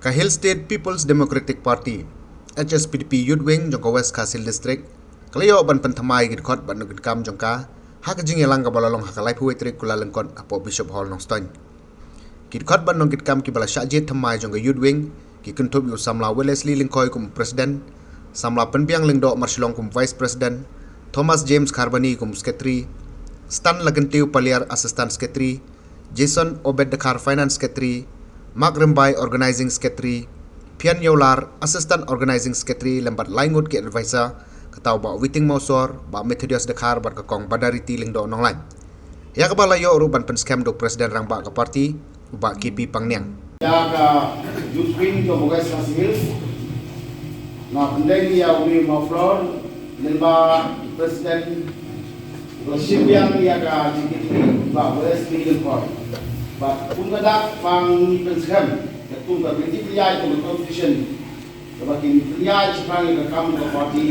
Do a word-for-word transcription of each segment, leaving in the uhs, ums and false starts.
Ka Hill State People's Democratic Party, H S P D P Youth Wing jong ka West Khasi Hills District, ka la ïoh ban pynthymmai ïa ki dkhot bad nongkitkam jong ka ha ka jingïalang kaba la long ha ka laiphew wei tarik Kyllalyngkot hapoh Bishop Hall Nongstoiñ. Ki dkhot bad nongkitkam kiba la shah jied thymmai jong ka Youth Wing ki kynthup ïa u samla Wellesley Lyngkhoi kum u President, samla Pynbiang Lyngdoh Marshillong kum u Vice President, Thomas James Kharbani kum u Secretary, Stan Lakyntew Paliar Assistant Secretary, Jason Obed Dkhar Finance Secretary, Mark Rymbai Organizing Secretary, Phian Ïewlar Assistant Organizing Secretary lem bad lai ngut ki advisor, kata u Bah Witing Mawsor, Bah Methodius Dkhar bad ka Kong Badariti Lyngdoh Nonglait. Ïa kaba la ïoh ruh ban pynskhem da u President Rangbah ka party, u Bah K P Pangniang. Ïa ka Youth Wing jong ka West Khasi Hills, nga pyndeng ïa une u mawphlor lyngba u President u la shim biang ïa ka jingkitkhlieh u Bah Wellesley Lyngkhoi. Bad kum ka dak ba ngi pynskhem, kum ka jingkitkhlieh ïa ka constitution, kaba kin pynïaid shaphrang ïa ka kam ka party,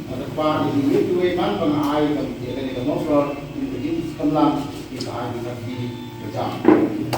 ka kpa ïa ki youth kiwei man ba nga ai ka ïa kane ka mawphlor kum ka jingkhamlang ïa ka I D P ka jam.